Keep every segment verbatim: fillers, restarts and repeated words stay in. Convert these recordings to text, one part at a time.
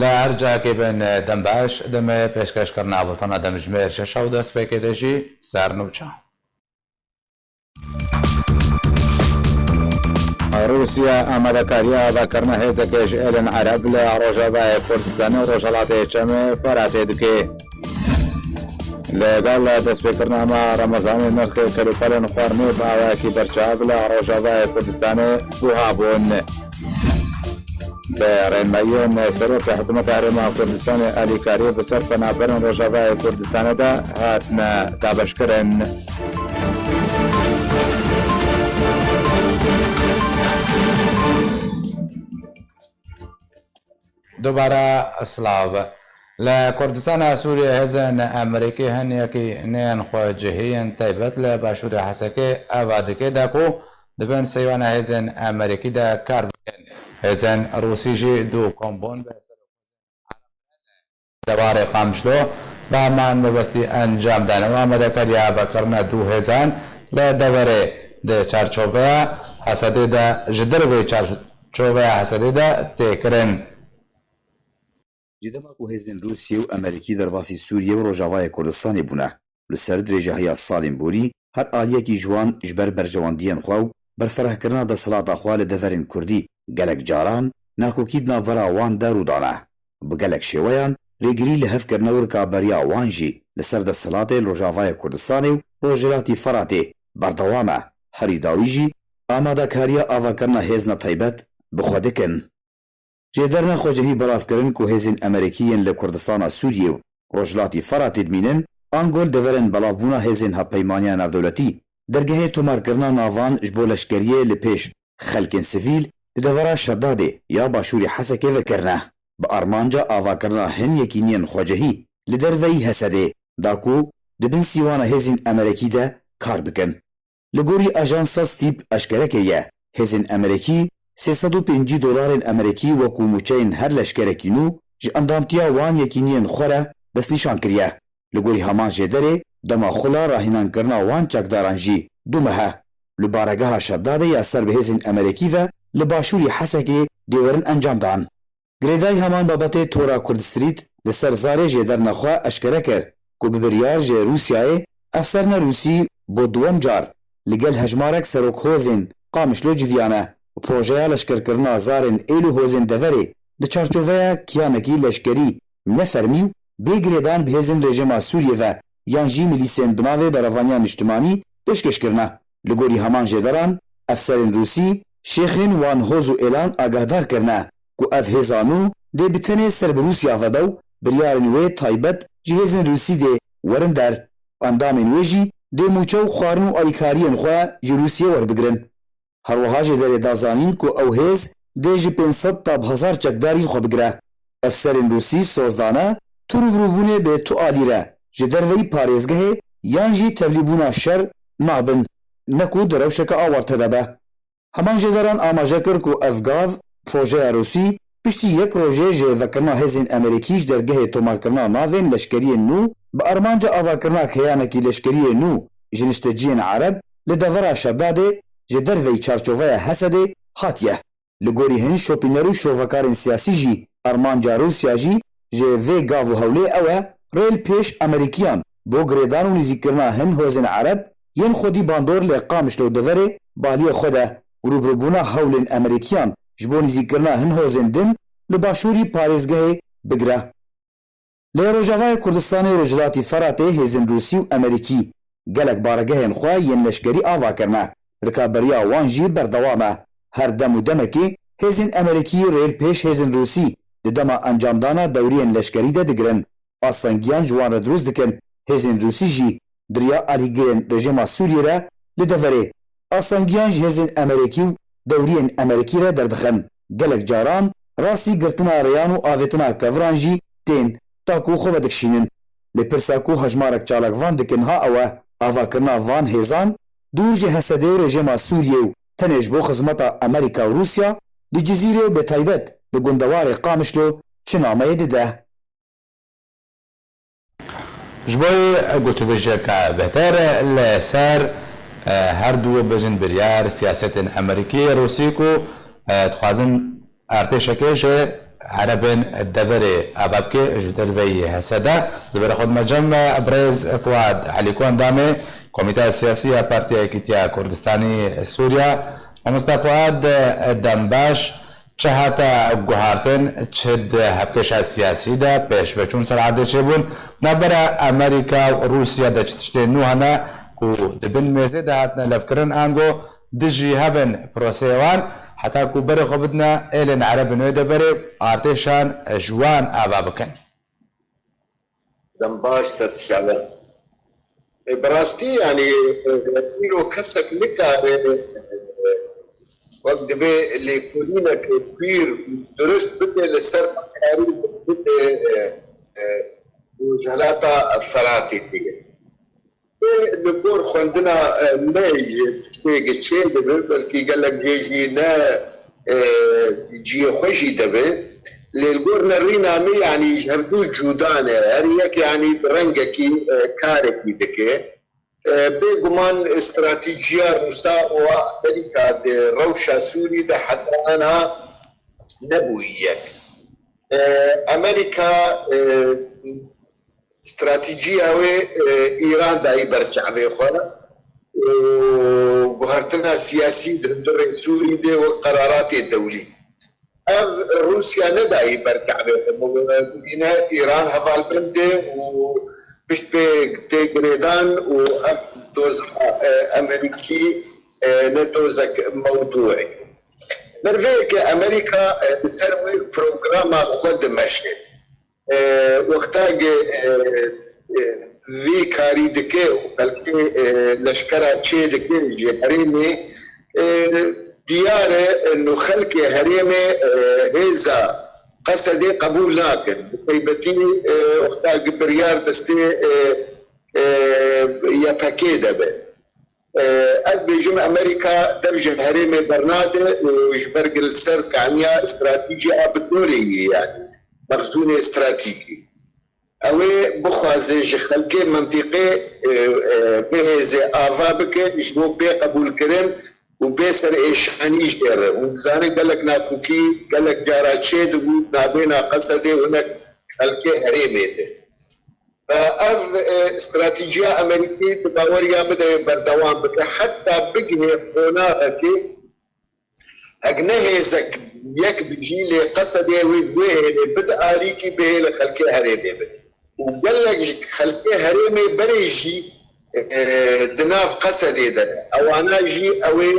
Li her cihekê bin, dem baş, demê pêşkêşkirina bultena demjimêr şeş û dest pêkê de jî sernûçe. Rûsya amadekariya avakirina hêzeke ji êlên Ereb li Rojavayê Kurdistanê û Rojhilatê Çemê Feratê dike. Li gel destpêkirina meha Remezanê nirxê kelûpelên xwarinê bi awayekî berçav li Rojavayê Kurdistanê buha bûn. Bi rênmayiyên Serokê Hikûmeta Herêma Kurdistanê alîkarî bi ser penaberên Rojavayê Kurdistanê de hatine dabeşkirin. Dubare silav. Li Kurdistana Sûriyê hêzên Amerîkî hin yekîneyên xwecihî yên taybet li başûrê Hesekê ava dike de ku di bin sêwana hêzên Amerîkî de kar bikin. Hêzên Rûsî jî dû kombûn bi serokwezîrên Ereb li dewarê Qamişlo bi heman mebestî encam dan û amadekariya avakirina dû hêzan li deverê di çarçoveya Hesedê de, ji derveyî çarçoveya Hesedê de tê kirin. Ji dema ku hêzên Rûsiyê û Amerîkî derbasî Sûriyê û Rojavayê Kurdistanê bûne, li ser dirêjahiya salên borî her aliyekî ji wan ji ber berjewendiyên xwe û berfirehkirina desthilata xwe li deverên kurdî gelek caran nakokî di navbera wan de rû dane. Bi gelek şêweyan rêgirî li hev kirine û rikaberiya wan jî li ser desthilatê li Rojavayê Kurdistanê û Rojhilatî Feratê berdewam e. Herî dawî jî amadekariya avakirina hêzna taybet bi xwe dikin. Jêderina xwecihî belav kirin ku hêzên Amerîkî yên li Kurdistana Sûriyê û Rojhilatî Feratê dimînin, ango li deverên belavbûna hêzên hevpeymaniya navdewletî, dergehê tomarkirina navan ji bo leşkeriyê li pêş xelkên sivîl li devera Şedadê ya başûrê Hesekê vekirine. Bi armanca avakirina hin yekîniyên xwecihî li derveyî Hesedê da ku di bin sîwana hêzên Amerîkî de kar bikin. Li gorî ajansa Stîp eşkere kiriye, hêzên Amerîkî sê sed û pêncî dolarên Amerîkî wekû mûçeyên her leşkerekî nû ji endamtiya wan yekîniyên xwe re destnîşan kiriye. Li gorî heman jêderê, dema xula rahînankirina wan çekdaran jî du meh e. Li baregeha Şedadê ya ser bi hêzên Amerîkî ve li başûrî Hesekê dê werin encam dan. Girêdayî heman babetê Tora Kurdstreet li ser zarê jêderina xwe eşkere kir ku bi biryar ji Rûsyayê efserina Rûsî bo duwem car li gel hejmarek serokhozên Qamişlo civiyane û projeya leşkerkirina zarên êl û hozên deverê di çarçoveya kiyanekî leşkerî nefermî û bê girêdan bi hêzên rejîma Sûriyê ve yan jî milîsên bi navê Berevaniya Niştimanî pêşkêş kirine. Li gorî heman jêderan, efserên Rûsî şêxên wan hoz û êlan agahdar kirine ku ev hêza nû dê bi tenê ser bi Rûsya vebe û biryarên wê taybet ji hêzên Rûsî dê werin der. Endamên wê jî dê mûçe û xwarin û alîkariyên xwe ji Rûsiyê werbigirin. Her wiha jêderê da zanîn ku ew hêz dê ji pênc sed ta bi hezar çekdarî xwe bigire. Efserên Rûsî soz dane tu rûbirûbûnê bi tu alî re ji derveyî parêzgehê yan jî tevlîbûna şer nabin, ne ku di rewşeke awarte de be. Heman jêderan amaje kir ku ev gav, projeya Rûsî, piştî yek rojê ji vekirina hêzên Amerîkî ji dergehê tomarkirina navên leşkeriyên nû bi armanca avakirina keyanekî leşkeriyê nû ji nişteciyên Ereb li devera Şedadê ji derveyî çarçoveya Hesedê hatiye. Li gorî hin şopîner û şovekarên siyasî jî armanca Rûsya jî ji vê gav û hewlê ew e, rê li pêş Amerîkiyan bo girêdan û nîzîkkirina hin hozên Ereb yên xwedî bandor li Qamişlo û deverê baliyê xwe de û rûbirûbûna hewlên Amerîkiyan ji bo nîzîkkirina hin hozên din li başûrî parêzgehê bigire. Li Rojavayê Kurdistanê û Rojhilatî Feratê hêzên Rûsî û Amerîkî gelek baregehên xwe yên leşkerî ava kirine. Rikaberiya wan jî berdewam e. Her dem û demekê hêzên Amerîkî rê li pêş hêzên Rûsî di dema encamdana dewriyên leşkerî de digirin. Astengiyan ji wan re dirust dikin. Hêzên Rûsî jî di riya alîgirên rejîma Sûriyê re li deverê astengiyan ji hêzên Amerîkî û dewriyên Amerîkî re derdixin. Gelek caran rastî girtina rêyan û avêtina keviran jî tên, ta ku xwe vedikişînin. Lê pirsa ku hejmarek çalakvan dikin ha ew e, avakirina van hêzan dûr ji Hesedê û rejîma Sûriyê û tenê ji bo xizmeta Amerîka û Rûsya li Cizîrê û bi taybet li gundewarê Qamişlo çi nameyê dide? Ji bo gotûbêjeka bêhtir li ser, e, her du bêjin biryar siyasetên Amerîkî, Rûsî ku, e, dixwazin artêşekê ji Erebên deverê ava bike ji derveyî H S D. Ziberê xwe dime cem birêz Fuad Elîko, endamê Komîteya Siyasî ya Partiya Yekîtiya Kurdistanî Sûriya. Mamoste Fuad, dem baş. Çi hate guhartin, çi di hevkêşa siyasî de pêşveçûn ser erdê çêbûn navbera Amerîka û Rûsya de? Çi tiştên nû hene ku di bin mêzê de hatine levkirin, ango dijî hev in proseyê wan, heta ku berê xwe bidine êlên Ereb in wê deverê, artêşan ji wan ava bikin. Dem baş, ser tişta me. E, bi rastî, yanî, e, îro kesek nikare, e, wek divê lêkolînek pîr û durust bike li ser karî bide, e, e, Rojhilata Feratê diye. Lê li gor xwendina, e, me jî tiştê çê dibe, belkî gelek jê jî ne, e, cihê xwe jî dibe. Lê li gor nerîna me, yanî ji hevdû cuda ne. Her yek, yanî bi rengekî, e, karekî dike. E, bêguman stratejiya Rûsa û Amerîka di rewşa Sûrî de heta ana nebûyî yek. E, Amerîka, e, stratejiya wê, e, Îran dayî ber çavê xwe û guhertina siyasî di hundirê Sûrî de wek qeraratê dewlî. Ev Rûsya nedayî ber çavê xwe. Bibîne Îran hevalbend e û pişt pê tê girêdan û ev doza, e, Amerîkî, e, ne dozek mewdû e. Meriveyeke Amerîka, e, li ser wê programa xwe dimeşe. E, wexta ke, e, e, vî karî dike û xelkê, e, leşkera çê dike ji herêmê, e, diyar e, û xelkê herêmê, e, hêza Qesedê qebûl nakin. Bi taybetî, e, wexta ke biryar destê, e, e, Y P G de be. E, ez bêjim Amerîka dev ji herêmê bernade û ji ber ku li ser kaniya stratejî a bi dorê yê, yanî mexzûnê stratejî. Ew ê bixwaze ji xelkê mintîqê, e, e, bihêze ava bike ji bo pê qebûlkirin û bê serêşanî jê re. Hûn dizanin gelek nakokî gelek cara çêdibû navbêna Qesedê û hinek xelkê herêmê de. Ev, e, stratejiya Amerîkî di baweriya min de berdewam bike, heta bigihê qonaxekê, hek ne hêzek yek bijî, lê Qesedê wê guhêlê bide alîkî, bihêle xelkê herêmê bide. Û gelek ji xelkê herêmê berê jî, e, di nav Qesedê de ne. Ewana jî ew ê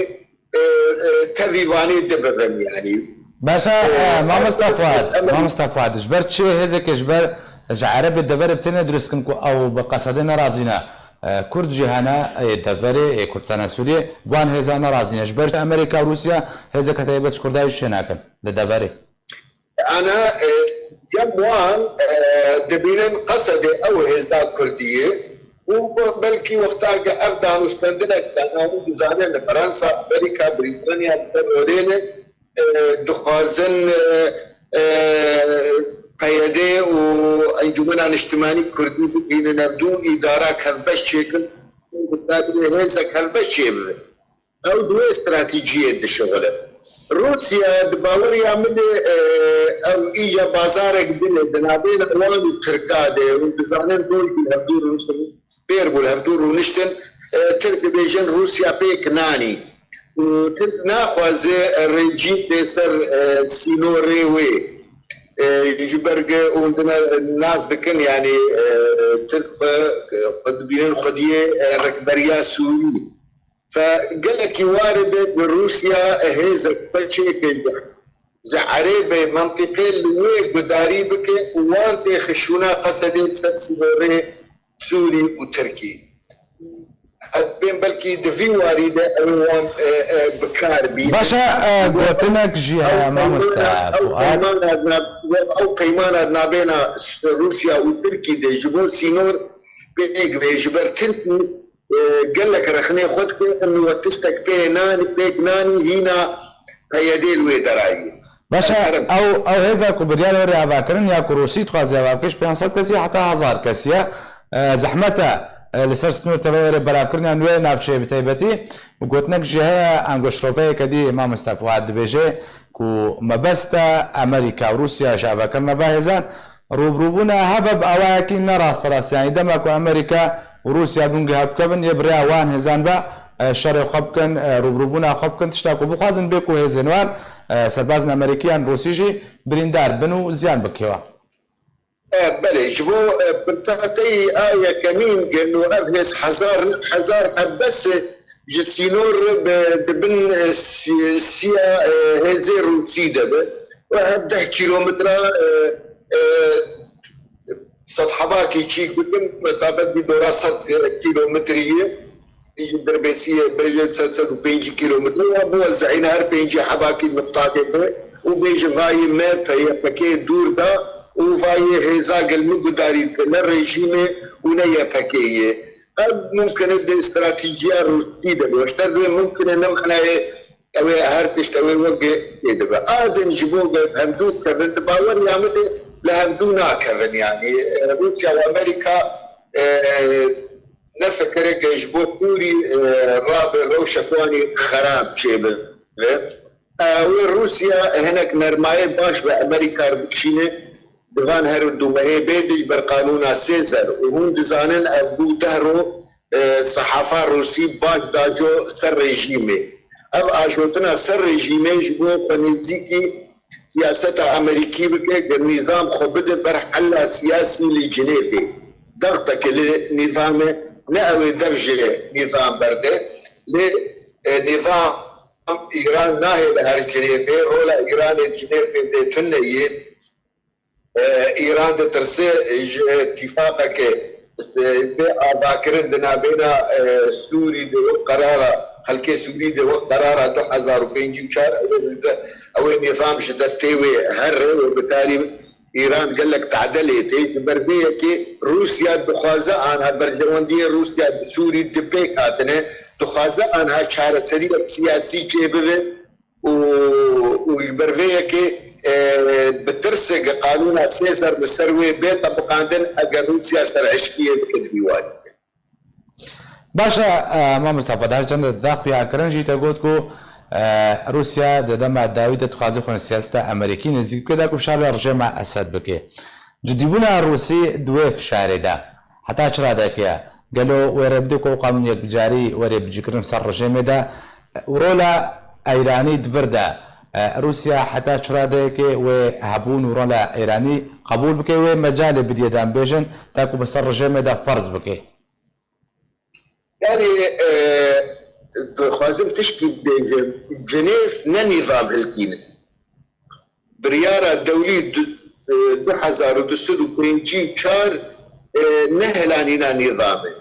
e, e, tevî Vanê dibibin, yanî. Baş e, e, e, Mamosta Fuad, Mamosta Fuad, ji ber çi hêzeke ji ber ji Erebê deverê bi têne dirust kin ku ew bi Qesedê nerazî ne? E, Kurd jî hene, ê deverê, ê Kurdistana Sûriyê, wan hêza nerazî ne. Ji ber çi Amerîka û Rûsya hêzeke taybet ji Kurda jî çênakin li deverê? Ana, e, cem wan, e, dibînin Qesedê ew hêza Kurdî ye û be-, belkî wexta ke ev danûstendinek dana, hûn dizanin li Fransa, Amerîka, Brîtanya li ser rolê ne, e, dixwazin, e, e, P Y D û Encûmena Niştimanî Kurdî bigihînin hevdû, îdarak hevbeş çêkin, hêzek hevbeş çêbibe. Ew di wê stratejiyê dişixule. Rûsya di baweriya min de, e, ew îja bazarek din e di navbêna wan û Tirka de. Hûn dizanin roj bû hevdû rûniştin, pêr bû hevdû rûniştin. E, Tirk dibêjin Rûsya pêk nanî. Û Tirk naxwaze rejîm bê ser, e, sînorê wê. E, ji ber ku hûn dine nas dikin, yanî, e, Tirk xwe, xwe dibînin xwediyê, e, rikberiya Sûrî. Fe gelekî warê de bi Rûsya hêzek xwe çêke ji, ji Erebê mentiqê li wê gudarî bike û wan têxişûna Qesedê ser sînorê Sûrî û Tirkî. Ez bên belkî di vî warî de ew ê wan, e, e, bi kar bînin. Baş e, e, gotinek jî heye, mamoste Fuad. Ew peymana nav-, ew peymana navbêna Rûsya û Tirkî de ji bo sînor pêk ve ji ber Tirkî e, gelek rexnê xwe dike, em we tiştek pê nanî, pêk nanî, hîna P Y D li wê derayî. Baş e, ew, ew hêza ku biryar were ava kirin ya ku Rûsî dixwaze ava bike, ji pênc sed kesî heta hezar kesî ye. E, zehmet e, e, li ser sînor tevayê were belavkirina nû wê navçeyê bi taybetî. Gotinek jî heye, ango şiroveyeke dî Mamoste Fuad dibêje ku û mebesta Amerîka û Rûsya ji avakirina va hêzan rûbirûbûna hebe bi awayekî ne rasterast, yanî dema ku Amerîka û Rûsya bûn giha bikevin, yê bi rêya wan hêzan ve, e, şerê xwe bikin, e, rûbirûbûna xwe bikin, tişta ku bixwazin bê ku hêzên wan, e, serbazên Amerîkî yan Rûsî jî birîndar bin û ziyan bikeve. E, belê, ji bo, e, pirsa te yî a yekemîn, gelo ev hêz hezar, hezar hebes ji sînor bi, dibin, e, si-, siya, e, hêzê Rûsî de be. We hevdeh kîlometre, e, e, sed hebakî çîk bikin, mesafet bi dora sed kîlometrî ye. Ji Dirbêsiyê bêje sed, sed û pêncî kîlometre ya bû, ez zehîne her pêncî hebakî miqdadê be û bêje vayê me P Y P K dûr da û vayê hêza gel min gudarî dike, ne rejîmê û ne Y P K'yê. Ev mumkin e di stratejiya Rûsî de be. Ji te re mumkin e ne manayê ew ê her tişt ew ê weke tê dibe. A din ji bo hevdû kevin, di baweriya min de li hevdû nakevin. Yanî, e, Rûsya û Amerîka, e, ne fikireke ji bo Sûrî, e, rabe rewşek wanî xerab çêbibe. E, wê Rûsya hinek nermayê baş bi Amerîka re bikişîne, di van her du mehê bê di ji ber qanûna Sêzer û hûn dizanin ev bû deh ro, e, sehafa Rûsî baş dajo ser rejîmê. Ev ajotina ser rejîmê ji bo xwe nêzîkî siyaseta Amerîkî bike, ku nîzam xwe bide ber hela siyasî li Cinêvê. Dexteke li nîzamê ne ew ê dev ji nîzam berde, lê, e, nîzam Îran nahêle her Cinêvê, rola Îranê Cinêvê dê tune yê. E, Îran ditirse ji tîfaqeke, e, bê avakirin di navbêna, e, Sûrî de wek qerara, xelkê Sûrî de wek qerara du hezar û pêncî û çar, ew ê, ew ê nîzam ji destê wê here, wê bi karî Îran gelek tade lê tê. Ji ber vê yekê Rûsya dixwaze anha berjewendiyê Rûsya di Sûrî di pêk hatine, dixwaze anha çareseriyek siyasî çêbibe. û, û ji ber vê yekê, e, bi tirsê ku qanûna Sêzer li ser wê bê tebiqandin, eger Rûsya ser eşkiyê bike di vî warî de. Baş e, e, Mamosta Fedar, çend de xuyakirin jî te got ku, e, Rûsya di dema dawî de dixwaze xwe siyaseta Amerîkî nêzîk bike, da ku fişar li rejêma Esed bike. Cidîbûna Rûsî di wê fişarê de heta çi radeyekê ye? Gelo wê rê bide ku ew qanûn yekbicarî were bicîkirin ser rejêmê de û rola Îranî di vir de, e, Rûsya heta çi radeyekê wê hebûn û rola Îranî qebûl bike, wê mecalê bidye dan bêjin, ta ku bi ser rejêmê de ferz bike? Yanî, e, dixwazim tişkî bêjim, Cinêv ne nîzam hilkînin. Biryara dewlî du, e, du hezar û du sed û pêncî û çar, e, ne helanîna nîzam e.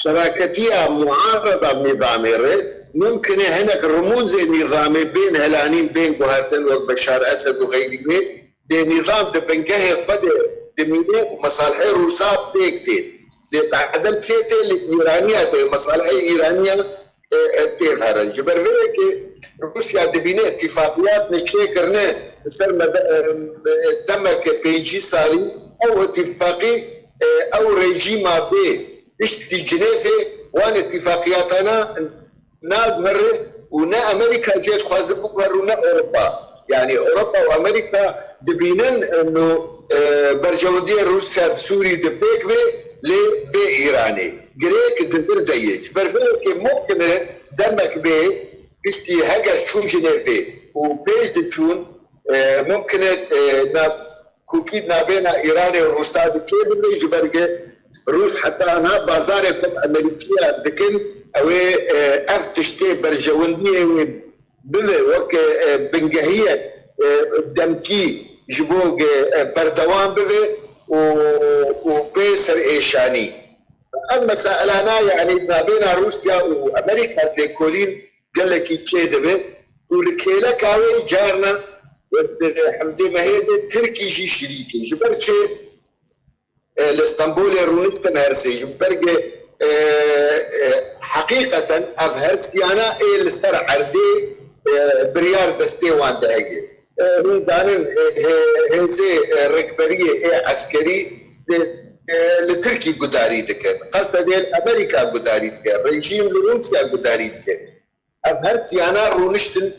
Şeraketiya muareda nîzamê re mumkin e hinek rimûzê nîzamê bên helanîn, bên guhertin wek Beşar Esed û xeyrî wê, lê nîzam di bingehê xwe de dimîne û mesalihê Rûsa pêk tê. Lê tadel kê tê? Li Îraniya tê, mesalihê Îraniya e, e, têv herin. Ji ber vê yekê Rûsya dibîne îtîfaqiyat ne çêkirine li ser mede-, e, e, demeke pêncî salî, ew îtîfaqî, e, ew rejîma bê piştî Cinêvê wan îtîfaqiyatana naguhere û ne Amerîka jê dixwaze biguhere û ne Ewropa. Yanî Ewropa û Amerîka dibînin, e, no, e, berjewendiyê Rûsya di Sûrî di pêk bê, lê bê Îranê. Girêk di vir de ye. Ji ber vê yekê mumkin e demek bê, piştî heger çûn Cinêvê û pêş diçûn, e, mumkin e, e, na-, kûkî nabêna Îranê û Rûsa di çê bibe, ji ber ke Rûs heta niha bazarê xwe bi Amerîkiya dikin, ew ê, e, ev tiştê berjewendiyê wê bibe weke, e, bingehiyek, e, demkî ji bo, e, berdewam bibe û, û bê serêşanî. Ev meselana, yanî nabêna Rûsya û Amerîka lêkolîn gelekî çêdibe û li kêleka wê carna di hevdê mehê de Tirkî jî şirîk e. Ji ber çi? E, li Stenbolê rûniştin her sê. Ji ber ke, e, e, heqîqeten ev her siyana ê li ser erdê, e, biryar destê wan de heye. E, hûn zanin, e, hê-, hêzê, e, rêkberiyê ê eskerî li, e, li Tirkî gudarî dikin. Qeste dê li Amerîka gudarî dike. Rejîm li Rûsya gudarî dike. Ev her siyana rûniştin,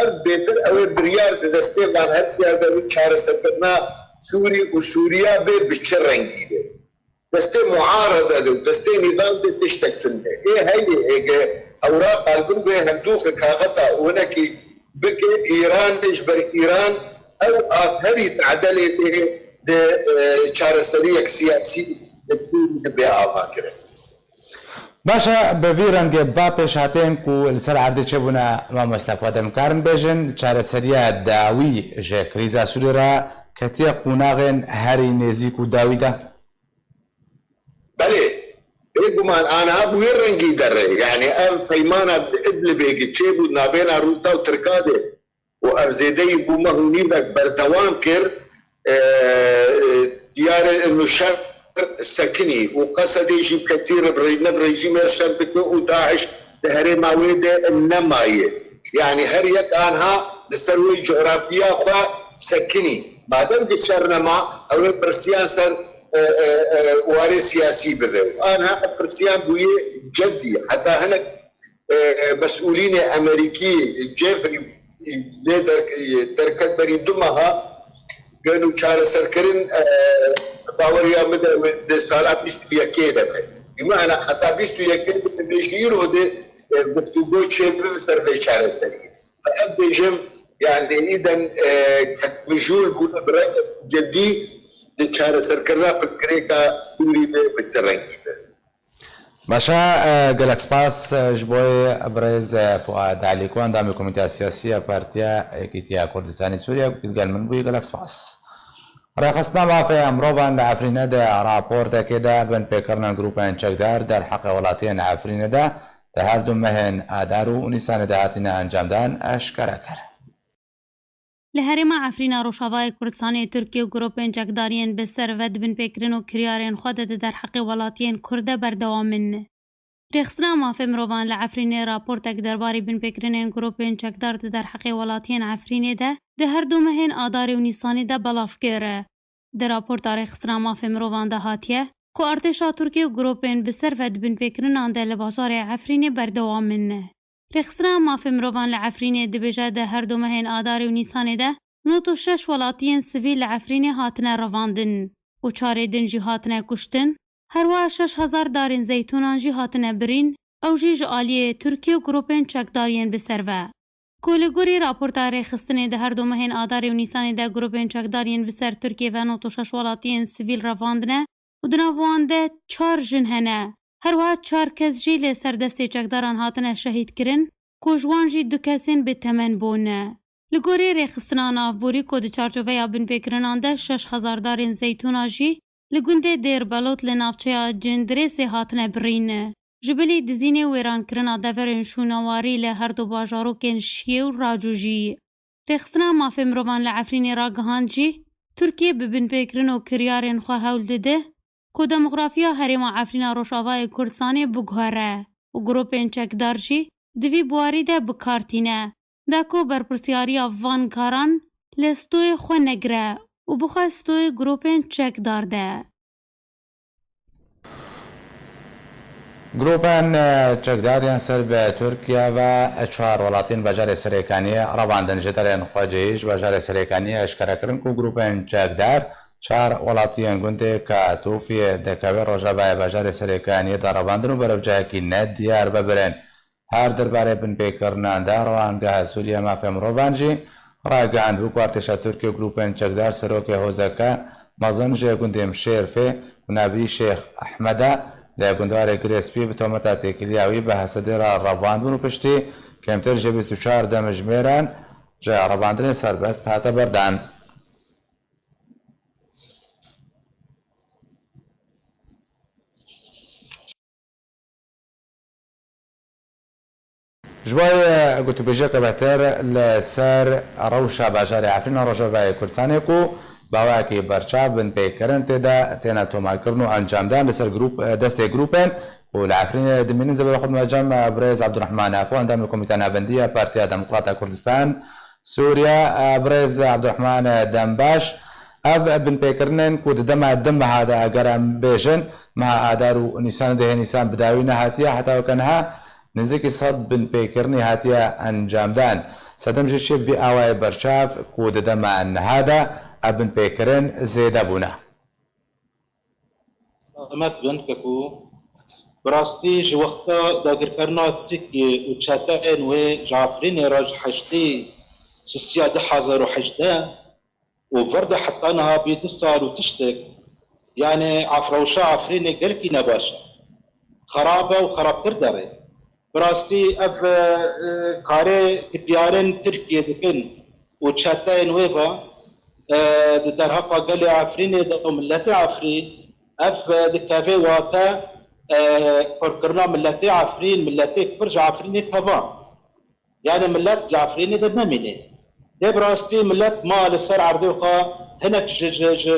Ev bêtir ew ê biryar di destê van her siya de wî çareserkirina Sûrî û Sûriya bê bi çi rengî be. Destê muarede de û destê nîzam de tiştek tune. Ê heyê êge ewra qalbin bê hevdû xikaxeta û hinekî bike Îran ji ber Îran ew av herî tedelê tê di, e, çareseriyek siyasî di Sûrî de bê avakirin. Baş e, bi vî rengê bi va pêşhatên ku li ser erdê çêbûne, mamoste Fuad, em karin bêjin, çareseriya dawî ji krîza Sûrî re ketiye qonaxên herî nêzîk û dawî de? Belê, bêguman aniha bi wî rengî de re. Yanî ev peymana di Idlibê ki çêbû nabêna Rûsa û Tirka de û ev zêdeyî bû meh û nîvek berdewam kir, e, diyar e ino şer sekinî û Qesedê jî kesî re bi re-, ne bi rejîmê re şer dike û DAIŞ di herêma wê de nemaye. Yanî her yek aniha li ser wê coğrafiya xwe sekinî. Madem ki şer nema, ew ê pirsiyan ser, e, e, e, warê siyasî bibe. Aniha ev pirsiyan bûye ceddî. Heta hinek e, mesûlînê Amerîkî Jeffrey, e, lê der-, e, derket berî du meha, gelo çareserkirin, e, baweriya min de di sala bîst û yekê de be. Bi mana heta bîst û yekê de be ji îro de, e, guftûgo çêbibe ser vê çareseriyê. Ve ev bêjim, yani îden, e, ketmijûl bûne bi rengek cedî di çareserkirina pirsgirêka Sûrî de bi çi rengî be. Baş e, e, gelek spas, e, ji bo birêz, e, Fuad Elî ku endamê Komîteya Siyasî ya Partiya Yekîtiya Kurdistanê Sûriye ku tî digel min bûyî, gelek spas. Rêxistina mafê mirovan li Efrînê di raportekê de binpêkirinên grûpên çekdar derheqê welatiyên Efrînê de di her du mehên Adar û Nîsanê de hatine encamdan eşkere kir. Li herêma Efrîna Rojavayê Kurdistanê Tirkiye û grûpên çekdar yên bi ser ve di binpêkirin û kiryarên xwe de di derheqê welatiyên Kurd de berdewam in. Rêxistina Mafê Mirovan li Efrînê raportek derbarê binpêkirinên grûpên çekdar di derheqê welatiyên Efrînê de di her du mehên Adarê û Nîsanê de belav kir. Di raporta Rêxistina Mafê Mirovan de hatiye ku artêşa Tirkiye û grûpên bi ser ve di binpêkirinan de li bajarê Efrînê berdewam in. Rêxistina Mafê Mirovan li Efrînê dibêje, di her du mehên Adarê û Nîsanê de nod û şeş welatiyên sivîl li Efrînê hatine revandin û çarê din jî hatine kuştin, herwiha şeş hezar darên zeytûnan jî hatine birîn, ew jî ji aliyê Tirkiye û grûpên çekdar yên bi ser ve. Ku li gorî raporta rêxistinê di her du mehên Adarê û Nîsanê de grûpên çekdar yên bi ser Tirkiye ve nod û şeş welatiyên sivîl revandine û di nav wan de çar jin hene. Herwiha çar kes jî li ser destê çekdaran hatine şehîdkirin, ku ji wan jî du kesên bi temen bûn. Li gorî rêxistina navborî ku di çarçoveya binpêkirinan de şeş hezar darên zeytûna jî li gundê Dêr Belot li navçeya Cindirêsê hatine birîn. Ji bilî dizînê û wêrankirina deverên şûnawarî li her du bajarokên Şiyê û Racû jî. Rêxistina Mafê Mirovan li Efrînê ragihand jî, Tirkiye bi binpêkirin û kiryarên xwe hewl dide ku demografiya herêma Efrîna Rojavayê Kurdistanê biguhere û grûpên çekdar jî di vî biwarî de bi kar tîne, da ku berpirsiyariya van karan li stoyê xwe negire û bixwe stoyê grûpên çekdar de. Grûpên, e, çekdar yên ser bi Tirkiye ve çar welatiyên bajarê Serêkaniyê revandin. Ji derên xwecihî ji bajarê Serêkaniyê eşkere kirin ku grûpên çekdar çar welatiyên gundê Katûfiyê di kevê rojavayê bajarê Serêkaniyê de revandin û berevcihekî nediyar ve birin. Her derbarê binpêkirinan de Rewandgeha Sûriye Mafê Mirovan jî ragihandibû ku artêşa Tirkî û grûpên çekdar serokê hozeke mezin ji gundê Mişêrfê ku navî Şêx Ehmed e, li gundarê Girê Spî bi tometa têkiliya wî bi Hesedê re revandibûn û piştî kêmtir ji bîst û çar demjimêran ji revandinê serbest hate berdan. Ji bo, e, gotûbêjiyeke bêhtir li ser rewşa bajarê Efrîna Rojavayê Kurdistanê ku bi awayekî berçav binpêkirin tê de têne tomarkirin û encamdan li ser grûp, e, destê grûpên ku li Efrînê dimînin, zêde xwe dimecem, e, birêz Abdurrahman Ako, endamê Komîteya Navendî ya Partiya Demokrata Kurdistan, Sûriye, e, birêz Abdurrahman, e, Dembaş, ev binpêkirinên ku di dema di meha de, eger em bêjin, meha Adar û Nîsanê, dehê Nîsan bi dawî nehatiye, heta weke niha nêzîkî sed binpêkirinî hatiye encamdan. Sedem jî çi bi vî awayê berçav ku di dema niha de ev binpêkirin zêde bûne. Selamet bin keko. Bi rastî ji wexta dagirkerina Tirkiyê û çeteyên wê ji Efrînê re ji heştê sisiya du hezar û hejdeh û vir de heta niha bî du sal û tiştek, yanî ev rewşa Efrînê gelkî nebaş e. Xerab e û xerabtir derê. Bi rastî ev, e, e, karê kiryarên Tirkiyê dikin û çeteyên wê ve, e, di derheqa gelê Efrînê de û miletê Efrîn, ev, e, dikeve wate, e, qirkirina miletê Efrîn, miletê Kurd ji Efrînê teva. Yanî milet ji Efrînê de nemîne. Lê bi rastî milet ma li ser erdê xwe hinek ji, ji, ji,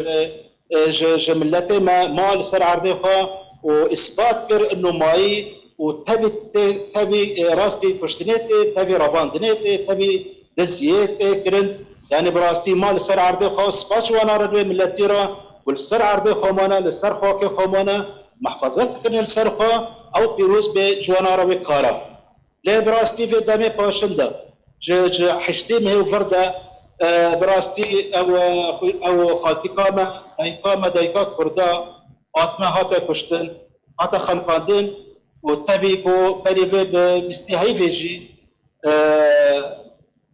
e, ji, ji miletê me ma li ser erdê xwe û îspat kir ino mayî û tevî tê, tevî, e, rastî kuştinê tê, tevî revandinê tê, tevî diziyê tê kirin. Yanî bi rastî ma li ser erdê xwe spas ji wana re, wê miletî re ku li ser erdê xwe mane, li ser xakê xwe mane, mehfeze kirin li ser xwe, ew pîroz be ji wana re wê kara. Lê bi rastî vê demê paşin de, ji, ji heştê mehê û vir de, e, bi rastî ew, e, xwe, ew xaltika me, dayika me, dayika Kurda, hatine, hate kuştin, hate xeniqandin û tevî ku berî vê bi bîstê heyvê jî, e,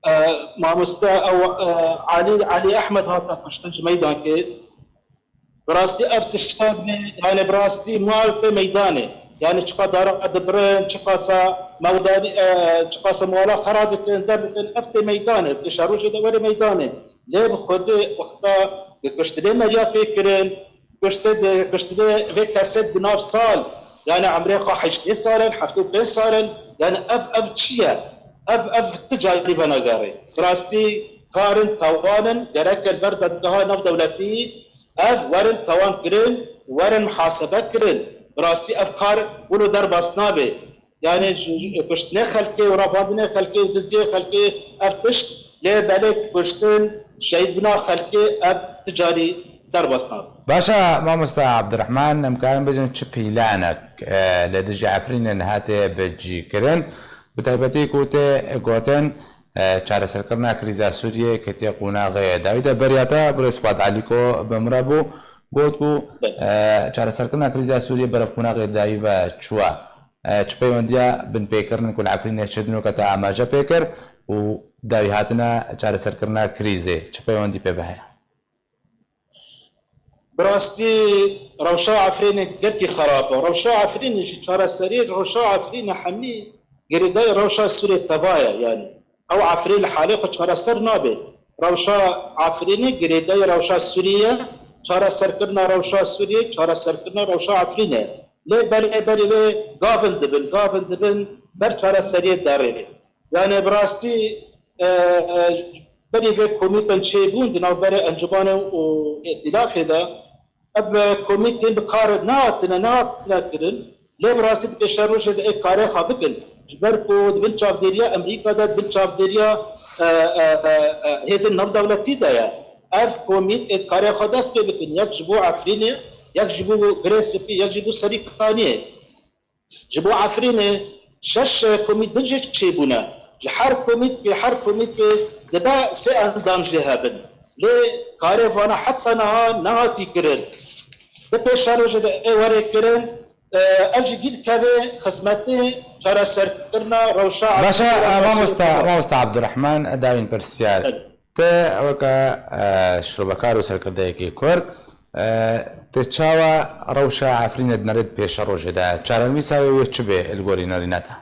e, mamoste ew, e, Elî, Elî Ehmed hate kuştin ji Meydankê. Bi rastî ev tişta dibê, yanî bi rastî mal tê meydanê. Yanî çiqa dara dibirin, çiqasa mewdanî, e, çiqasa mala xera dikin, derdikin, ev tê meydanê, pêşerojê de were meydanê. Lê bi Xwedê wexta kuştinê meriya tê kirin, kuştê di, kuştinê vê kesê di nav sal, yanî emrê xwe heştê sal in, heftê û pênc sal in, yanî ev, ev çi ye? Ev, ev ti carî venagerê. Bi rastî karin tawan in, gerek li ber dadgeha navdewletî, ev werin tawan kirin, werin muhasebe kirin. Bi rastî ev kar wilo derbas nabe. Yanî ji, ji kuştinê xelkê û revandinê xelkê û dizdiyê xelkê ev tişt, lê belê kuştin, şehîdbûna xelkê ev ti carî derbas nabe. Baş e, mamosta Abdurrahman, em karin bêjin çi pîlanek, e, li dijî Efrînê niha tê bicîkirin? Bi taybetî ku tê gotin, e, çareserkirina krîza Sûriyê ketiye qonaxê dawî de. Beriya te birêz Fuad Alîko bi min re bû, got ku, e, çareserkirina krîza Sûriyê beref qonaxê dawî ve çûye. E, çi peywendiya binpêkirin ku li Efrînê çêdino ke te amaje pê kir û dawî hatina çareserkirina krîzê çi peywendî pê ve heye? Bi rastî rewşa Efrînê gelkî xerab e. Rewşa Efrînê jî çareseriyê rewşa Efrînê hemî girêdayî rewşa Sûriyê teva ye. Yanî ew Efrîn li halê xwe çareser nabe. Rewşa Efrînê girêdayî rewşa Sûriyê ye. Çareserkirina rewşa Sûriyê, çareserkirina rewşa Efrînê ye. Lê berê berê wê gavin dibin, gavin dibin ber çareseriyê derê. Yanî bi rastî, e, e, berî vê komîtên çêbûn di navberê Encûmanê û Îtîlafê de, ev komîtên bi kar nehatine, nehatine kirin. Lê bi rastî di pêşerojê de ê karê xwe bikin. Ji ber ku di bin çavdêriya Amerîka de, di bin çavdêriya, e, e, e, e, hêzên navdewletî de ye. Ev komît ê karê xwe dest pê bikin. Yek ji bo Efrînê, yek ji bo Girê Spî, yek ji bo Serîkaniyê. Ji bo Efrînê şeş komît din jî çêbûne. Ji her komîtkê, her komîtkê dibe sê endam jê hebin. Lê karê vana heta niha nehatî kirin. Di pêşerojê de ê were kirin, e, ev jî gî dikeve xizmetê çareserkirina rewşa Baş e, Efrînê. Mamosta, mamosta Abdurrahman, dawîn pirsyar. Evet. Te weke, e, şirobekar û serkirdeyekî Kurd, e, te çawa rewşa Efrînê dinere di pêşerojê de? Çarenivîsa wê wê çi bê li gorî nerîna te?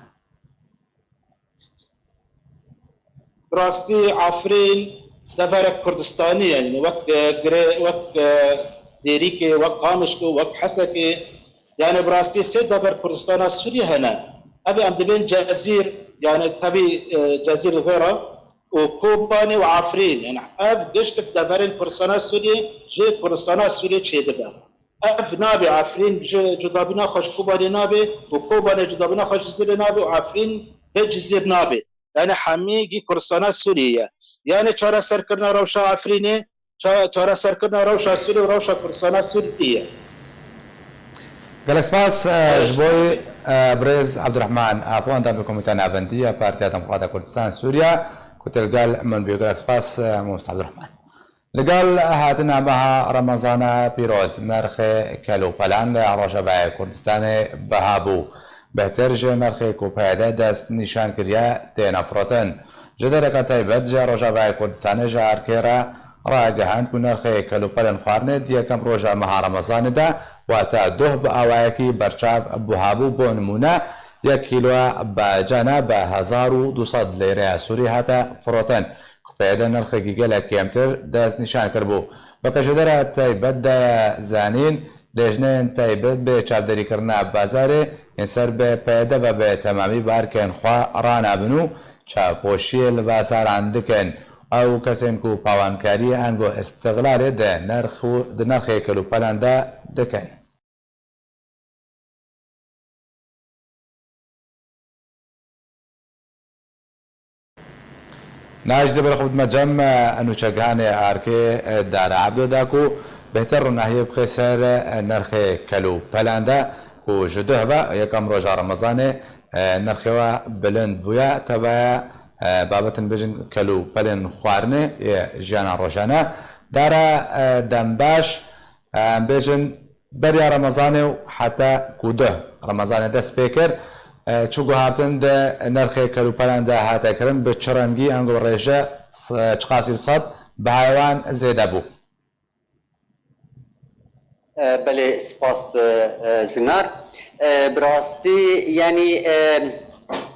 Bi rastî Efrîn deverek Kurdistanî ye, yanî wek, e, Girê, wek, e, Dêrîkê, wek Qamişlo, wek Hesekê. Yanî bi rastî sê dever Kurdistana Sûriyê hene. Ev em dibên Cezîr, yanî tevî, e, Cezîr li vê re û Kobanê û Efrîn. Yanî ev giştik deverên Kurdistana Sûriyê ji Kurdistana Sûriyê çêdibe. Ev nabe Efrîn ji cudabîna xwe ji Kobanê nabe û Kobanê cudabîna xwe ji Cizîrê nabe û Efrîn vê Cizîr nabe. Yanî hemî gî Kurdistana Sûriyê ye. Yanî çareserkirina rewşa Efrînê, ça-, çareserkirina rewşa Sûriyê û rewşa Kurdistana Sûriyê ye. Gelek spas, e, Evet. ji bo, e, birêz Abdurrahman Apo, endamê Komîteya Navendî ya Partiya Demokrata Kurdistan Sûriya. Ku te li gel min bû, gelek spas, Mamoste Abdurrahman. Li gel hatina meha Remezana pîroz, nirxê kel û pelan li Rojavayê Kurdistanê biha bû. Bêhtir ji nirxê ku P Y D dest nîşan kiriye, têne firotin. Ji dereke taybet ji Rojavayê Kurdistanê ji erkê re ragihand ku nirxê kel û pelên xwarinê di yekem roja meha Remezanê de, wata duh, bi awayekî berçav buha bû. Bo nimûne, yek kîloya bacana bi hezar û du sed lîreya sûrî hate firotin, ku P Y D nirxekî gelek kêmtir dest nîşan kiribû. Weke ji dera taybet de ye zanîn, lêjneyên taybet bi çavderîkirina bazarê yên ser bi P Y D ve bi temamî bi erkên xwe ranabin û çavpoşiyê li bazaran dikin. Ew kesên ku pawankariyê ango îstixlalê di nirx û di nirxê kel û pelan de dikin. Niha jî zêbera xwe bidime cem, e, nûçegihanê arkê, e, Dara Ebdo da ku bêhtir ronahiyê bixê ser, e, nirxê kel û pelan de ku ji duh ve yekem roja Remezanê, e, nirxê we bilind bûye. Tevaya, e, babetin bêjin kel û pelên xwarinê yê jiyana rojane. Dara, e, Dembaş, e, em bêjin, beriya Remezanê û heta ku duh Remezanê dest pê kir, e, çi guhartin di nirxê kel û pelan de hate kirin, bi çi rengî ango rêje, s-, çiqasî li sed bihayê wan zêde bû? E, belê, spas, e, e, Zinar. E, bi rastî, yanî, e,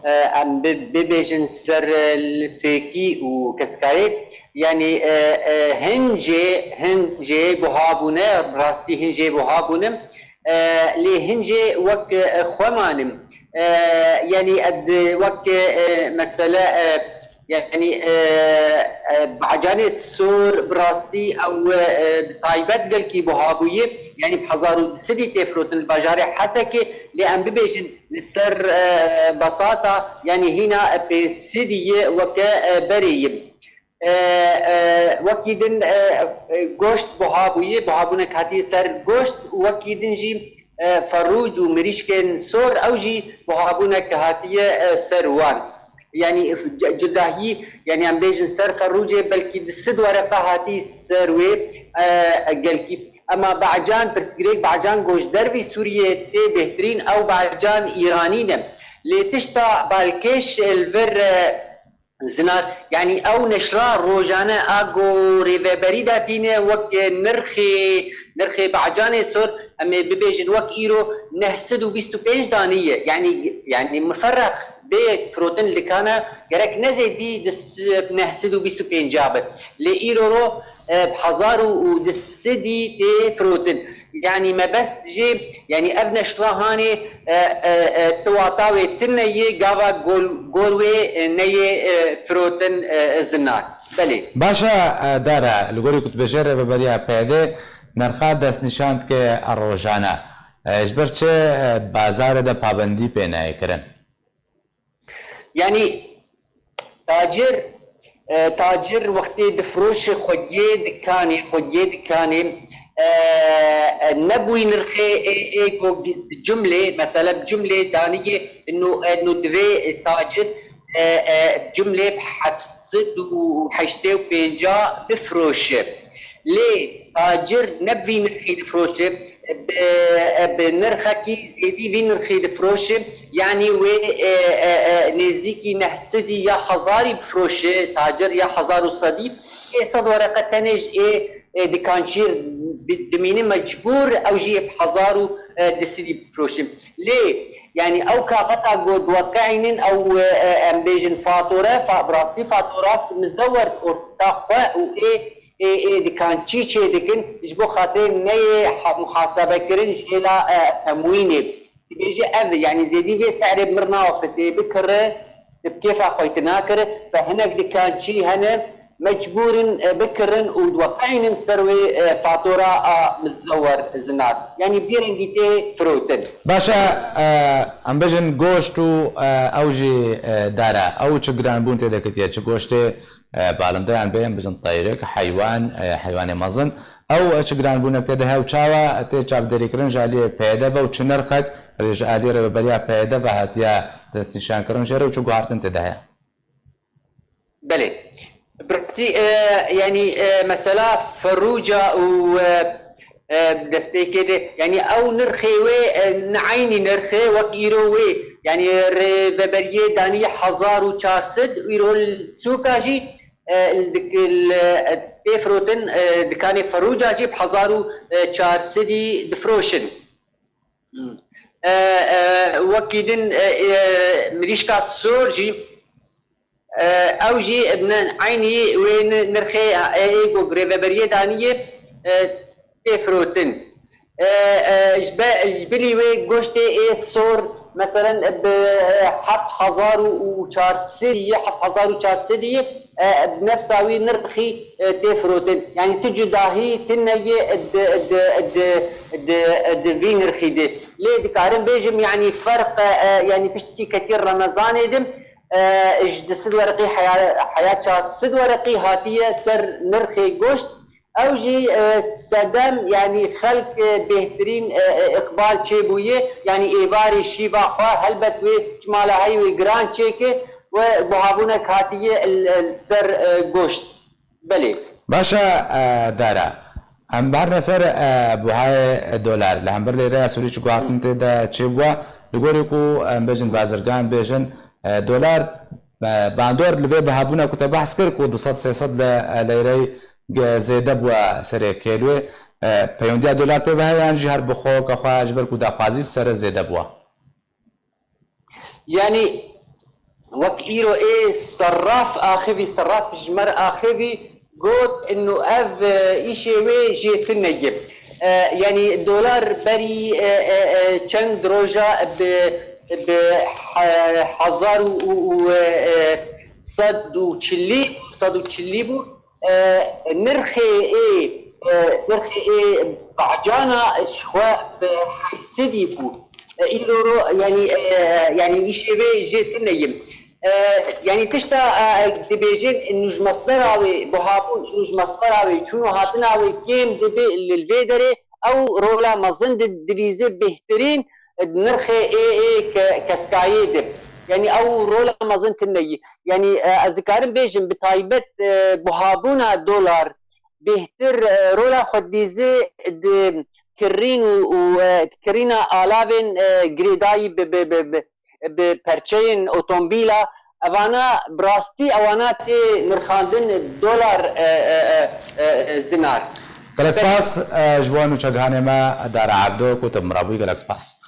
e, em bi-, bibêjin ser, e, li fêkî û keskayê, yanî, e, e, hincê, hincê buha bûne, bi rastî hincê buha bûne, e, lê hincê wek, e, xwe manim. E, yanî ed wek, e, mesele, e, yanî, e, e, bacanê sor bi rastî ew, e, bi taybet gelkî buha bûye, yanî bi hezar û du sedî tê firotin li bajarê Hesekê, lê em bibêjin li ser, e, batata, yanî hîna, e, pênc sedî ye weke, e, berê ye. E, e, wekî din, e, e, goşt buha bûye, buhabûnek hatiye ser goşt, û wekî din jî, e, ferrûc û mirîşkên sor, ew jî buhabûnek hatiye, e, ser wan. Yanî c-, cudahî, yanî em bêjin ser ferrûcê belkî du sed wereqa hatî ser wê, e, gelkî. Ema bacan, pirsgirêk, bacan ku ji dervî Sûriyê tê bêhtirîn, ew bacan Îranî ne. Lê tişta balkêş li vir, e, Zinar, yanî ew neşra rojane a ku rêveberî datîne wek nirxê, nirxê bacanê sor, em ê bibêjin wek îro neh sed û bîst û pênc danî ye. Yanî, yanî miferreq bê firotin li dikana gerek ne zêdî di s-, neh sed û bîst û pênc be. Lê îro ro, e, bi hezar û du sedî tê firotin. Yanî mebest jî, yanî ev neşra hanê, e, e, e, tiwata wê tune yê gava gol-, gor wê, e, neyê, e, firotin, e, Zinar. Belê. Baş e, e, Dara, li gorî ku tu bêjê rêveberiya P Y D nirxa destnîşan dike rojane. E, ji ber çi, e, bazarê de pabendî pê nayê kirin? Yanî tacir, e, tacir wextê difroşe xwediyê dikanê, xwediyê dikanê, e, e, nebûyî nirxê ê, ê ku bi cumlê, mesela bi cumlê daniyê, ino, ino divê tacir, e, e, cumlê bi heft sed û heştê û pênca bifroşe. Lê tacir ne bi vî nirxî difroşe, bi, bi nirxekî zêdî vî nirxî difroşe, yanî wê, e, e, e, nêzîkî neh sedî ya hezarî bifroşe, tacir ya hezar û sedî, ê sed wereqe tenê ji ê, ê dikançî bi-, dimîne mecbûr ew jî yê bi hezar û, e, du sedî bifroşe. Lê, yanî ew kaxeta ku diweqeînin ew, e, e, em bêjin fatore, fa-, bi rastî fatora mizewer orta xwe û ê ê, ê dikançî çê dikin, ji bo xatirê neyê ha-, muhasebekirin ji hêla, e, temwînê. Dibêje ev, yanî zêdî vê serê mir naafitê bikire, bi kêfa xwe tê nakire, bi hinek dikançî hene, mecbûr in, e, bikirin û diweqeînin ser wê, e, fatura a mizewer Zinar. Yanî vî rengî tê firotin. Baş e, e, em bêjin goşt û, e, ew jî, e, dara. Ew çi giranbûn tê de ketiye, çi goştê, e, balindeyan bê, em bijin teyrik, heywan, e, heywanê mezin. Ew, e, çi giranbûnek tê de heye û çawa tê çavdêrîkirin ji aliyê P Y D ve û çi nirxek rê ji aliyê rêveberiya P Y D ve hatiye destnîşankirin jê re û çi guhartin tê de heye? Belê. Bi rastî, e, yanî, e, mesela Ferûca û, e, e, destpêkê de, yanî ew nirxê wê, e, ne eynî nirxê wek îro wê. Yanî rêveberiyê daniye hezar û çar sed, îro li sûka jî, e, li dik-, li, e, tê firotin, e, dikanê Ferûca jî bi hezar û çar sedî difroşin. E, e, wekî din, e, e, mirîşka sor jî, e, ew jî ne eynî wê ni-, nirxê, e, ê ku rêveberiyê daniye, e, tê firotin. E, e, ji be-, ji bilî wê goştê ê sor, meselen, bi, e, heft hezar û çar sedî, heft hezar û çar sedî, e, bi nefsa wî nirxî, e, tê firotin. Yanî tu cudahî tune ye di, di, di, di, di vî nirxî de. Lê dikarim bêjim, yanî ferq, e, e, yanî piştî ketî Remezanê de, e, ji du sed wereqî heya, heya çar sed wereqî hatiye ser nirxê goşt. Ew jî, e, sedem, yanî xelk, e, bêhtirîn, e, e, îqbal çêbûye, yanî êvarê şîva xwe, helbet wê çima la heyî wê giran çêke, we buhabûnek hatiye li, li ser, e, goşt. Belê. Baş e, e, Dara. Em biherne ser, e, buhayê dolar. Li hember lêreya Sûrî çi guhertin tê de çêbûye? Li gorî ku em bêjin bazirgan bêjin, e, dolar, e, bandor li vê bihabûna ku te behs kir ku du sed sê sed li, e, leyreyê ge-, zêde bûye serê kêlwê. E, peywendîya dolar pê ve heye yan jî her bi xwe ke xwe ji ber ku daxwazî li ser zêde bûye? Yanî wek îro ê serraf axivî, serraf ji me re axivî got, inu ev, e, îşê wê jê tune ye. E, yanî dolar berî, e, e, e, çend roja bi, bi he-, hezar û, û, û, e, e, sed û çilî, sed û çilî bû. E, nirxê ê, e, nirxê ê bacana ji xwe bi heysedî bû. E, îro ro, yanî, e, yanî îşê vê jê tune ye. E, yanî tişta, e, dibêjin, nû ji mesbera wê buhabûn, nû ji mesbera wê çûn û hatina wê kêm dibe li vê derê, ew rola mezin di divîze bêhtirîn nirxê ê, ê ke-, keskayê de. Yanî ew rola mezin tune ye. Yanî, e, ez dikarim bêjim, bi taybet, e, buhabûna dolar bêhtir, e, rola xwe dîze di kirîn û, û, e, kirîna alavên, e, girêdayî bi, bi, bi, bi, bi perçeyên otomobîla, evana bi rastî ewana tê nirxandin dolar, e, e, e, e, zinar. Gelek spas, e, ji bo nûçegihanê me Dara Ebdo ku tu bi me re bûyî, gelek spas.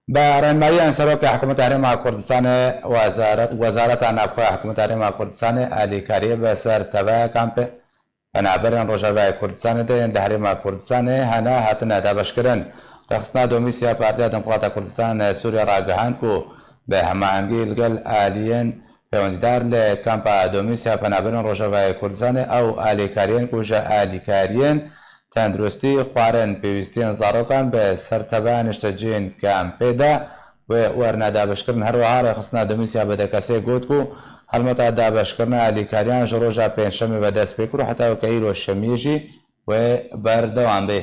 Bi rênmayî Serokê Hikûmeta Herêma Kurdistanê, Wezaret-, Wezareta Navxwe ya Hikûmeta Herêma Kurdistanê alîkariyê bi ser teveya kampê penaberên Rojavayê Kurdistanê de yên li Herêma Kurdistanê hene hatine dabeşkirin. Rêxistina Domîs ya Partiya Demokrata Kurdistan Sûriye ragihand ku bi hemahengî li gel aliyên pêwendîdar li kampa Domîs ya penaberên Rojavayê Kurdistanê ew alîkariyên ku ji alîkariyên tenduristî, xwarin, pêwîstiyên zarokan bi ser teveya nişteciyên kampê de wê werne dabeşkirin. Her wiha rêxistina Domîs ya B D K S'ê got ku helmeta dabeşkirina alîkariyan ji roja pêncşemê ve dest pê kir û heta weke îro şemiyê jî wê berdewam bê.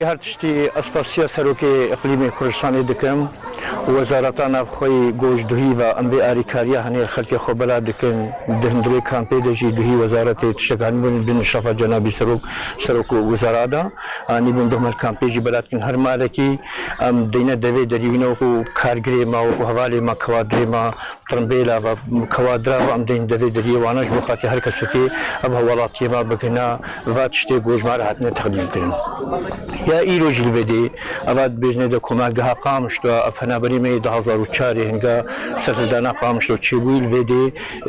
Her tiştî ez spasiya Serokê Îqlîmê Kurdistanê dikim û Wezareta Navxweyî ku ji duhî ve em vê alîkariya henê xelkê xwe bela dikin, di hundirê kampê de jî duhî Wezaretê Tiştekanî bin, bin îşrafa Cenabî Serok, Serok û Wezara da, anî bin duhmel kampê jî bela dikin. Her malekî em deyne devê derî wî ne wekû kargirê me, wekû hevalê me, kewadirê me, Tirmbêla ve, kewadira ve em deyên devê deriyê wana ji bo xatirê her kesekê ev hewalatiyê me bigihina va tiştê ku ji me re hatine teqdîmkirin. Ya îro jî li vê dê, eva dibêjine de komelgeha Qamişlo, ev penaberê me yê du hazar û çarê hinga serhildana Qamişlo çêbûyî li vê dê,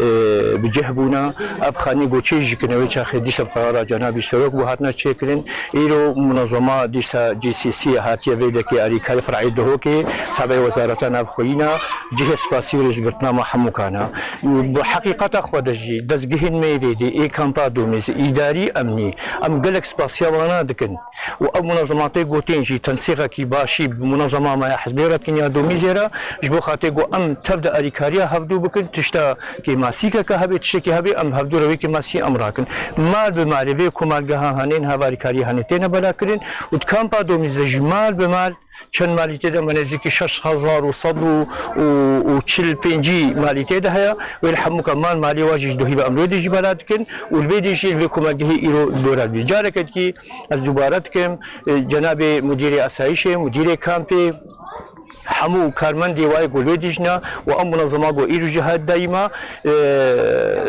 e, bi cih bûna. Ev xanî ku çê jî kirine wê çaxê dîsa bi qerara Cenabî Serok bû hatine çêkirin. Îro munezema dîsa G C C hatiye vê dekê alîkarî fer'ê Duhokê, tabê Wezareta Navxweyî ne, cihê spasî û rêzgirtina me hemûkan e. Bi heqîqeta xwe de jî dezgehên me yê vê dê, ê kampa Domêz, îdarî, emnî, em gelek spasiya wana dikin. Û ev munezematê ku tên jî tensîqekî başî bi munezema me ya Hizbê Rekin ya Domî Zêra, ji bo xatirê ku em tev de alîkariya hevdû bikin, tişta kêmasîkeke hebe, tiştekî hebe, em hevdû re wê kêmasî em rakin. Mal bi malê vê komelgeha hene, niha alîkariyê hene têne belakirin û di kampa Domîz de jî mal bi mal çend malî tê de, me nêzîkî şeş hezar û sed û çil pêncî malî tê de heye. Wê li hemûka mal malê wa jî ji dohî ve em li wê dê jî bela dikin û li vê dê jî li vê komelgehê îro dora dibî. Careke dikî ez dubare dikim, e, cenabê mudîrê asayîşê, mudîrê kampê, hemû karmendê wayê ku li wê dijna û em munezema ku îro jî hat dayîma, e,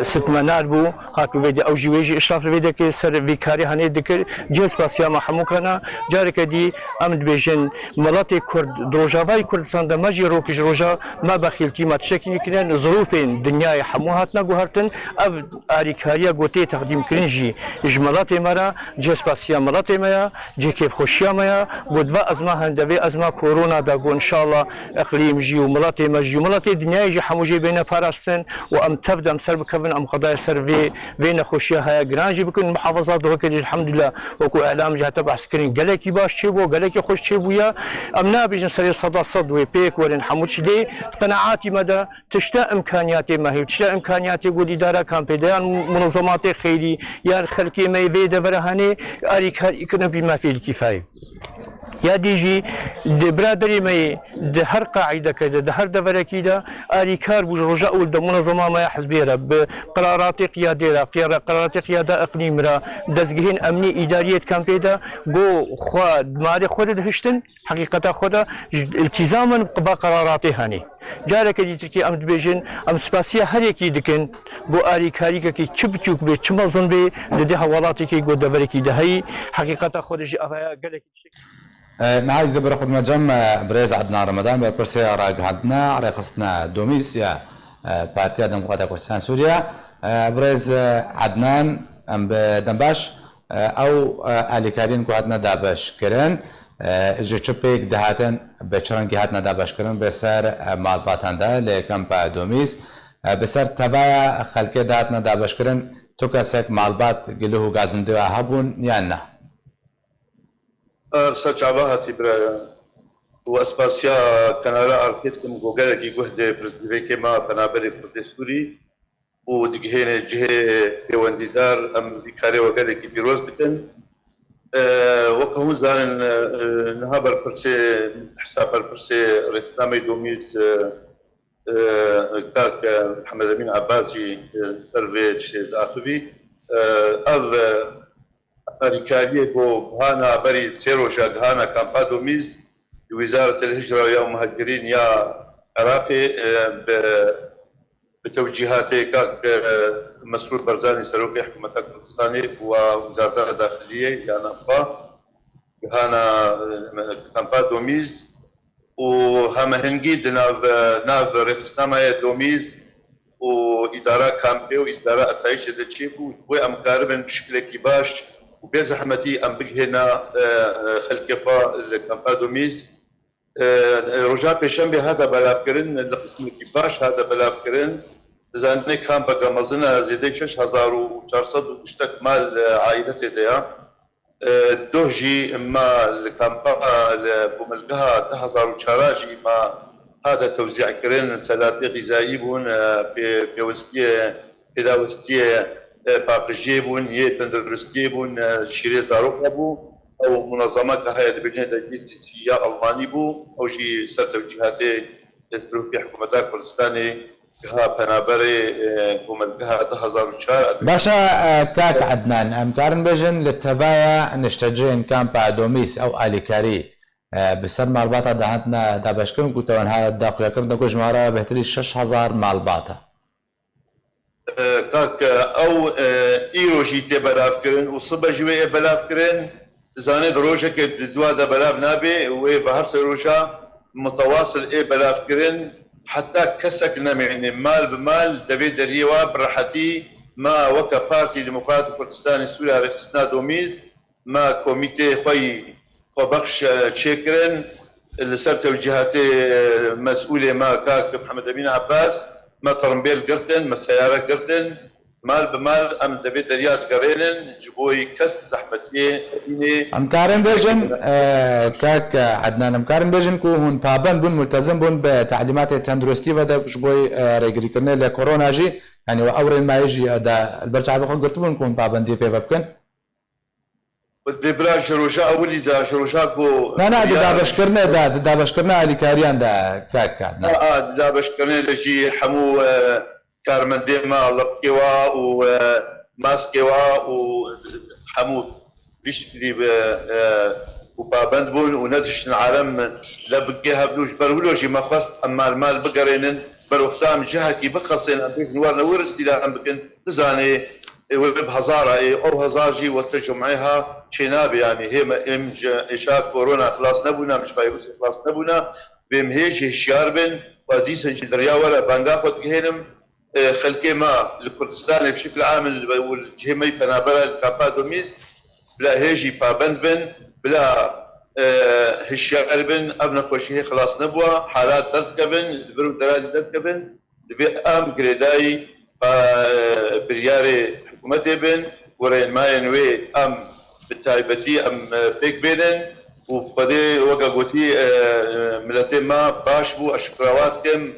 sitmenar bû, hat bi vê de ew jî wê jî îşraf li vê dekir, ser vî karê hanê dikir. Cihê spasiya me hemû kana. Careke dî em dibêjin, miletê Kurd, di Rojavayê Kurdistan de me jî rokî ji roja me bexîltî me tiştekî nikirine, zirûfên dinyayê hemû hatine guhertin. Ev alîkariya ku tê teqdîmkirin jî ji miletê me re, cihê spasiya miletê me ya. Cihê kêfxweşiya me ya, ku di va ezma hende vê ezma korona de ku înşallah eqlîm jî û miletê me jî û miletê dinyayê jî hemû jê bêne parastin û em tev de em ser bikevin, em qedayê ser vê, vê nexweşiya heye giran jî bikin. Muhafaza Duhokê jî elhamdulillah wekû îlam jî hate behs kirin gelekî baş çêbû, gelekî xweş çêbûye. Em nabêjin serê seda sed wê pêk werin hemû tişt lê di qenaatî me de Tişta îmkaniyatê me heye, tişta îmkaniyatê ku îdara kampê de yan munezematê xeyrî yan xelkê me yê vê devera hene, alîkarî kirine bî me fêl kîfayê. Ya dî jî di biraderê me yê di her qaîdeke de, di her deverekî de alîkar bû ji roja ewil de munezema me ya hizbê re, bi qeraratê qiyadê re, qiyara-, qeraratê qiyada iqlîm re, dezgehên emnî îdariyê di kampê de, go xwe di malê xwe de dihiştin, Heqîqeta xwe de ji îltîzamin bi qeraratê henê. Careke dî Tirkî em dibêjin, em spasiya her yekî dikin, ku alîkarîkekî çi biçûk bê, çi mezin bê, li dê hewalatêkî ku deverekî de heyî, heqîqeta xwe de jî ev heye gelekî tiştek. E, niha jî zê bi xwe dime cem, e, birêz Ednan Remedan, berpirsê ragihandina, rêxistina Domîs ya, e, Partiya Demokrata Kurdistan Sûriye. E, birêz, e, Ednan, em bi dem baş. Ew, e, alîkariyên ku hatine dabeşkirin, e, ji çi pêk dihatin, bi çi rengî hatine dabeşkirin, bi ser, e, malbatan de li kampa Domîz, e, bi ser tevaya xelkê de hatine dabeşkirin, tu kesek malbat, gilih û gazindê hebûn yan na? Arsa çava hatî biraya. Û ez spasiya Kenara Arkê dikim ku gelekî guh dê pirsgirêkê me penaberê Kurdê Sûrî. û digihêne cihê pêwendîdar, em vî karê we gelekî pîroz dikin. E, weke hûn zanin, e, niha berpirsê, hisa berpirsê rêklamê Domîz, e, e, kak, e, Mihemed Emîn Abbas jî, e, ser vê tiştê diaxivî. E, ev, e, Alîkariyê ku gihana berî sê roja gihana kampa Domîz di Wîzaret el Hicra ya Muhacirîn ya Iraqê, e, bi, bi tewcîhatê kak, e, Mesrûr Barzanî, Serokê Hikûmeta Kurdistanê û a Wizareta Daxiliyê ya navxwe gihana, e, kampa Domîz û hemehengî di nav, nav rêxistina me ya Domîz û îdara kampê û îdara asayîşê de çêbû, ji bo em karibin bi şikilekî baş û bê zehmetî em bigihêna, e, e, xelkê xwe li kampa Domîz. E, e, roja pêşembê hate belavkirin, li qismekî baş hate belavkirin. Dizanin kampeke mezin e, zêdeyî şeş hezar û çar sed û tiştek mal, e, aîle tê de ya. E, doh jî ma li kampa, li komelgeha du hezar û çar jî ma hate tewzî'kirin, selatê xîzayî bûn, e, pê-, pêwistiyê, pêdawistiyê, e, paqijiyê bûn, yê tenduristiyê bûn, e, şîrê zarok hebû. Ew munezemeke heye dibêjin T G C C ya Almanî bû. Ew jî ser tewcîhatê, e, serokê hikûmeta Kurdistanê Giha penaberê, e, komelgeha du hezar û çar. Baş e, e, kak Ednan, em karin bêjin li tevaya niştecihên kampa Domîs ew alîkarî, e, bi ser malbata de hatine dabeşkirin ku te wenha daxuyakirin de ku jimara bêhtirî şeş hezar malbat e. E, kak, e, ew, e, îro jî tê belavkirin û sibe jî wê ê belavkirin. Dizane di rojekê di dua de belav nabe, wê bi her sê roja mutawasil ê belavkirin, heta kesek nemêne. Mal bi mal, devê deriyê wa bi rehetî me weke Partî Demokratî Kurdistanê Sûriya Rêxistina Domîz, me komîteyê xwe yî xwebexş, e, çêkirin. Li ser tewcîhatê, e, mesûlê me kak Mihemed Emîn Abbas, me tirimbêl girtin, me seyare girtin. mal bi mal em devê derya digerênin, ji bo kes zehmetiyê nebînê. Em karin bêjin, e, kak Ednan, em karin bêjin ku hûn pabend bûn, multezim bûn bi telîmatê tenduristî ve de ji bo, e, rêgirîkirinê li korona jî, yanî we ew rênmayê jî, e, da li ber çavê xwe girtibûn ku hûn pabendiyê pê ve bikin? Dê bira ji roja ewilî de, ji roja ku Na, na, di ya dabeşkirinê de, di dabeşkirina alîkariyan de, kak Ednan. A, a, di dabeşkirinê de jî hemû, e, karmendê me, lebkê wa û, e, maskê wa û hemû vî şiklî bi, e, û pabend bûn û nediştin alem lebkê hebû. Ji ber wilo jî me xwest em mal mal bigerênin, ber wexta em cihekî bixesên, em bêjin werne wir îstîlem bikin, dizanê, ê, wê bi hezara, ê, ew hezar jî weke cumê ha çênabe, yanî hê me, êm ji êşa korona xilas nebûna, em ji vayrûsê xilas nebûna, bêm hê jî hişyar bin, û ez dîsa jî di riya we re banga xwe digihênim, e, xelkê me li Kurdistanê bi şikil am li, û li cihê me yî penabera li Kapa Domîz, bila hê jî pabend bin, bila, e, hişyar bin, ev nexweşî hê xilas nebûwa, halat derdikevin, li vir û deralî derdikevin, divê em girêdayî, e, biryarê hikûmetê bin û rênmayên wê em bi taybetî em, e, pêk bênin û Xwedê weke gotî, e, e, miletê me baş bû, ez şikira wan dikim,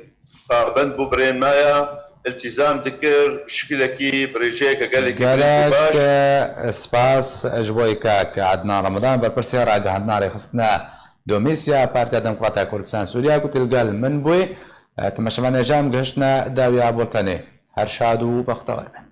pabend bû bi rênmaya, îltîzam dikir, bi şikilekî, bi rêçeyeke gelekî bilind û baş. Gelek, e, spas ji bo kak Ednan Ramadan, berpirsiyar ragihandina rêxistina Domîs ya Partiya Demokrata Kurdistan Sûriya ku tu li gel min bûyî. E, temaşevanê jî em gihiştine dawiya bultenê. Her şad û bextewar bin.